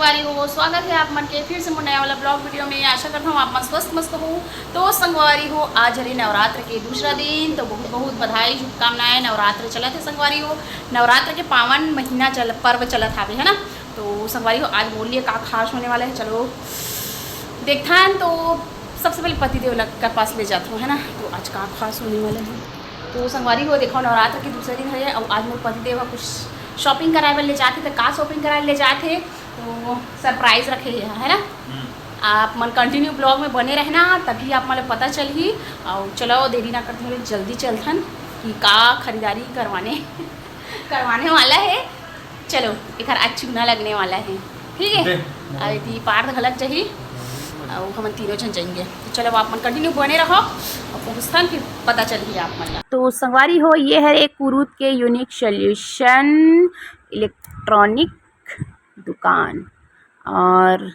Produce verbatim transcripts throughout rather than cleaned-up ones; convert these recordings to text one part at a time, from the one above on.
संगवारी हो, स्वागत है आप मन के फिर से मोर नया वाला ब्लॉग वीडियो में। आशा करता हूँ आप मन स्वस्थ मस्त हो। तो संगवारी हो, आज हरे नवरात्र के दूसरा दिन, तो बहुत बहुत बधाई, शुभकामनाएं। नवरात्र चलत है संगवारी हो, नवरात्र के पावन महीना चल पर्व चलत हावे, है ना। तो संगवारी हो, आज मोर लिए का खास होने वाला है, चलो देखथन। तो सबसे पहले पतिदेव लग कर पास ले जात हूँ, है ना। तो आज का खास होने वाला है। तो संगवारी हो, देखो नवरात्र के दूसरा दिन है और आज मोर पतिदेव ह कुछ शॉपिंग कराए बर ले जात हे। तो का शॉपिंग कराए ले जात हे, तो सरप्राइज रखे हे, है ना। आप मन कंटिन्यू ब्लॉग में बने रहना, तभी आप मन ल पता चलही। और चलो देरी ना करते हुए जल्दी चलथन कि का खरीदारी करवाने करवाने वाला है। चलो, एकर आज चूना लगने वाला है, ठीक है। दे। अब यदि पार्थ घलक जाही, और हमन तीनों जन जाएंगे। तो चलो, आप मन कंटिन्यू बने रहो और पहुँचथन, फिर पता चलही आप मन ला। तो संगवारी हो, ये है एक कुरूद के यूनिक सॉल्यूशन इलेक्ट्रॉनिक दुकान, और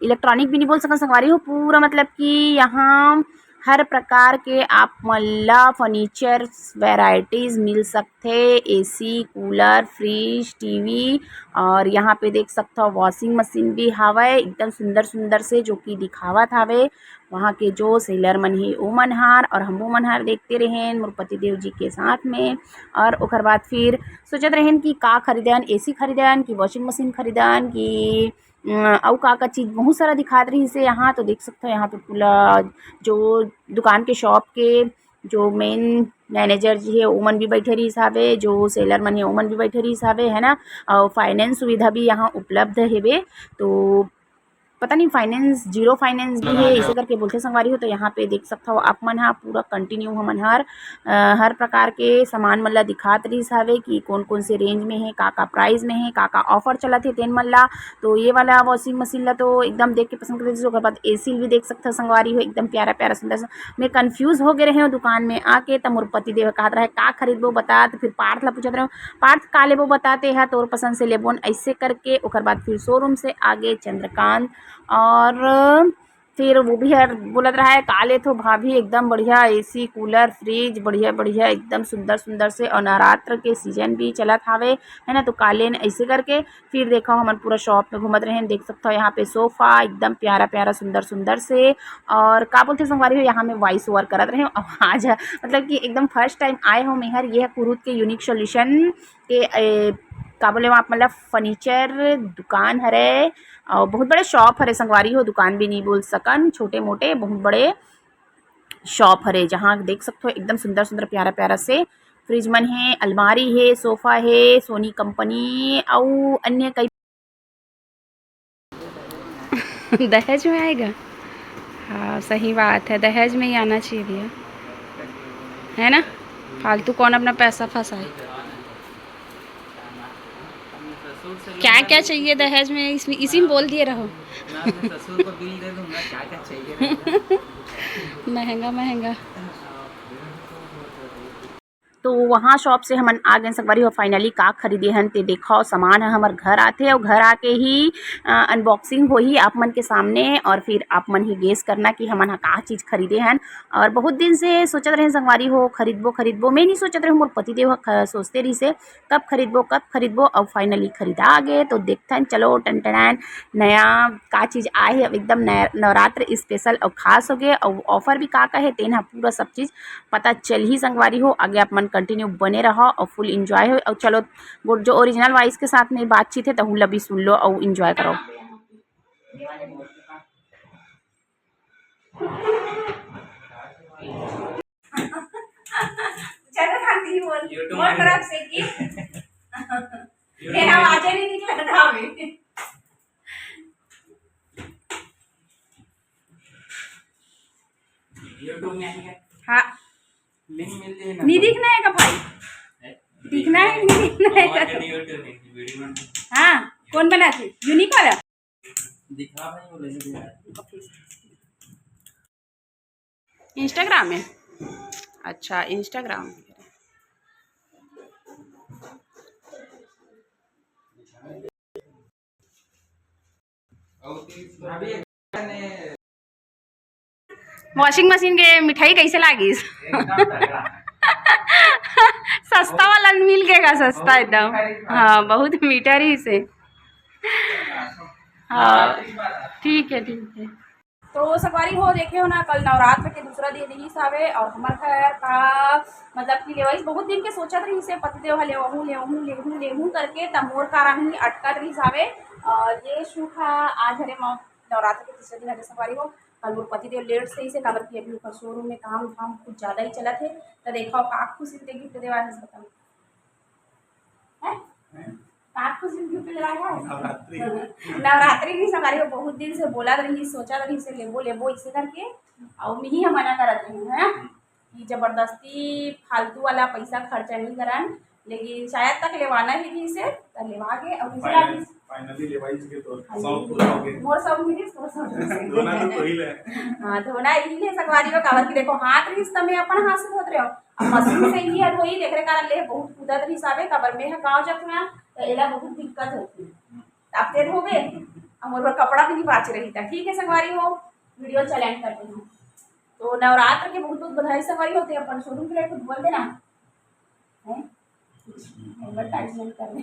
इलेक्ट्रॉनिक भी नहीं बोल सकन संगवारी हो, पूरा मतलब कि यहाँ हर प्रकार के आप मन ला फर्नीचर वैरायटीज मिल सकथे, एसी, कूलर, फ्रिज, टीवी, और यहाँ पे देख सकथो वॉशिंग मशीन भी हावय, एकदम सुंदर सुंदर से, जो कि दिखावत हावे वहाँ के जो सेलर मन हे, ओ मन हार और हमू मन हार देखते रहेन मोर पतिदेव जी के साथ में। और ओकर बाद फिर सोचत रहेन कि का खरीदन, एसी खरीदन कि वॉशिंग मशीन खरीदन कि अ, अउ का-का चीज बहुत सारा दिखात रहिस हे यहाँ। तो देख सकथो, यहाँ पे पूरा जो दुकान के, शॉप के जो मेन मैनेजर जी हे, ओमन भी बैठे रहिस हावे, जो सेलर मन हे, ओमन भी बैठे रहिस हावे, है ना। अउ फाइनेंस सुविधा भी यहाँ उपलब्ध हेवे। तो पता नहीं, फाइनेंस, जीरो फाइनेंस भी हे, इसे करके बोलथे संगवारी हो। तो यहाँ पे देख सकथो आप मन हा, पूरा कंटिन्यू हमन हर अ, हर प्रकार के सामान मन ला दिखात रहिस हावे कि कोन कोन से रेंज में हे, का का प्राइस में हे, का का ऑफर चलत हे तेन मन ला। तो ये वाला वॉशिंग मशीन ला तो एकदम देख के पसंद कर लेते। ओकर बाद एसी भी देख सकथो संगवारी हो, एकदम प्यारा प्यारा सुंदर सा। मैं कंफ्यूज हो गए रहे हूँ दुकान में आके, त मोर पति देव कहत रहे, "का खरीदबो बता?" तो फिर पार्थ ला पूछत रहे हूँ, "पार्थ, का लेबो बता, तेहा तोर पसंद से लेबोन।" ऐसे करके ओकर बाद फिर शोरूम से आगे चंद्रकांत और फिर वो भी हर बोलत रहा है, "का लेथो भाभी, एकदम बढ़िया एसी, कूलर, फ्रिज, बढ़िया बढ़िया, एकदम सुंदर सुंदर से, और नवरात्र के सीजन भी चलत हावे, है ना, तो का लेन?" ऐसे करके फिर देखो, हमन पूरा शॉप में घूमत रहे, देख सकते हो यहाँ पे सोफा एकदम प्यारा प्यारा, सुंदर सुंदर से। और का बोलते संगवारी हो, यहाँ में वॉइस ओवर करत रहे हो, आवाज है, मतलब कि एकदम फर्स्ट टाइम आए हो मेहर, ये है कुरूद के यूनिक सॉल्यूशन के, ए, का बोले, वहाँ मतलब फर्नीचर दुकान हरे और बहुत बड़े शॉप हरे संगवारी हो, दुकान भी नहीं बोल सकन, छोटे मोटे बहुत बड़े शॉप हरे, जहाँ देख सकते हो एकदम सुंदर सुंदर प्यारा प्यारा से फ्रिज मन हे, अलमारी हे, सोफा हे, सोनी कंपनी अउ अन्य कई दहेज में आएगा। हाँ, सही बात है, दहेज में ही आना चाहिए भैया, है ना। फालतू कौन अपना पैसा फंसाए। क्या क्या चाहिए दहेज में, इसमें, इसी में बोल दिए रहो। मैं अपने ससुर को दिल दे दूंगा, क्या क्या चाहिए रहेगा। महंगा महंगा। तो वहाँ शॉप से हमन आ गए संगवारी हो। फाइनली का खरीदे हन ते देखो, सामान ह हमर घर आथे और घर आके ही अनबॉक्सिंग होही आप मन के सामने, और फिर आप मन ही गेस करना कि हमन ह का चीज़ खरीदे हन। और बहुत दिन से सोचत रहे संगवारी हो, खरीदबो खरीदबो, मैं नहीं सोचत रहे, मोर पतिदेव ह ख-, सोचते रहिस हे कब खरीदबो, कब खरीदबो, अउ फाइनली खरीदा गे। तो देखथन, चलो टनटनान नया का चीज़ आए हे, अब एकदम नया नवरात्र स्पेशल अउ खास हो गए, अउ ऑफर भी का का हे, तेन ह पूरा सब चीज़ पता चलही संगवारी हो। आगे आप मन कंटिन्यू बने रहो अउ फुल एंजॉय हो। अउ चलो, वो जो ओरिजिनल वॉइस के साथ में बातचीत हे, तहू ला भी सुन लो अउ एंजॉय करो। चलो शांति बोल, YouTube मोर में तरफ से कि YouTube तेरा में आवाज नहीं निकला था अभी। YouTube में आएगा। हाँ। लिंक मिल जाए ना। नहीं दिखना है का भाई? है? दिखना है, नहीं दिखना है का? YouTube में, video में। हाँ, कौन बनाते? यूनिक वाला? दिखा भाई, वो लेने दे यार। इंस्टाग्राम में? अच्छा, इंस्टाग्राम। वॉशिंग मशीन के मिठाई कैसे लागिस? सस्ता वाला मिल गएगा, सस्ता एकदम। हाँ, बहुत मीठा रहिस हे। हाँ, ठीक है, ठीक है। तो संगवारी हो, देखे हो ना, कल नवरात्र के दूसरा दिन रिहिस हावे और हमर घर का मतलब कि लेवाइस बहुत दिन के सोचत रहिस हे, पतिदेव ह लेवहूँ, लेवहूँ, लेवहूँ, लेवहूँ करके, त मोर कारण ही अटकत रहिस हावे। और ये शुभ ह आज हरे म-, नवरात्र के तीसरा दिन हरे संगवारी हो। कल मोर पतिदेव लेट से ही से, काबर कि अभी ओकर शोरूम में काम धाम कुछ ज्यादा ही चलत हे। त देखो का खुशी से गिफ्ट देवा है, बताओ। हैं? हैं? का खुशी से गिफ्ट लेवा है? नवरात्रि। नवरात्रि भी संगवारी हो, बहुत दिन से बोलत रहिस, सोचत रहिस से लेबो, लेबो इसे करके, अउ मिही ह मना करत रहिस, है ना? कि जबरदस्ती फालतू वाला पैसा खर्चा नहीं करन, लेकिन शायद तक लेवाना ही रहिस हे, त लेवा गे, अउ दूसरा फाइनल-, भी फाइनली लेवाइस के तो हाँ, शौक पूरा हो गया। मोर शौक मिलिस, मोर शौक मिलिस। धोना तो वही ले। हाँ, धोना यही ले संगवारी हो, काबर कि देखो, हाथ रहिस त मैं अपन हाथ से धोत रहे हो, अब मशीन से ही है धोई, एकरे कारण ले बहुत कूदत रहिस हावे, काबर मैं ह गाँव जात हूँ ना, त एला बहुत दिक्कत होती है। अब तेल हो गए, अब मोर कपड़ा भी नहीं बाच रही था। ठीक है संगवारी हो, वीडियो चला end करते हैं। तो नवरात्र के बहुत बहुत बधाई संगवारी हो, ते अपन शोरूम के लिए कुछ बोल देना। हैं? कुछ advertisement करने।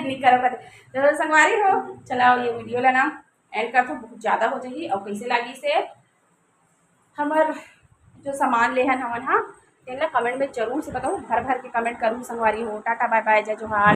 नहीं करो कर। तो संगवारी हो, चलाओ ये वीडियो ला ना end कर दो, बहुत ज्यादा हो जाएगी। और कैसे लागिस हे हमर जो सामान लेहन हमन हा, तेन ला comment में जरूर से बताओ, भर भर के comment करूँ संगवारी हो। टाटा bye bye, जय जोहार।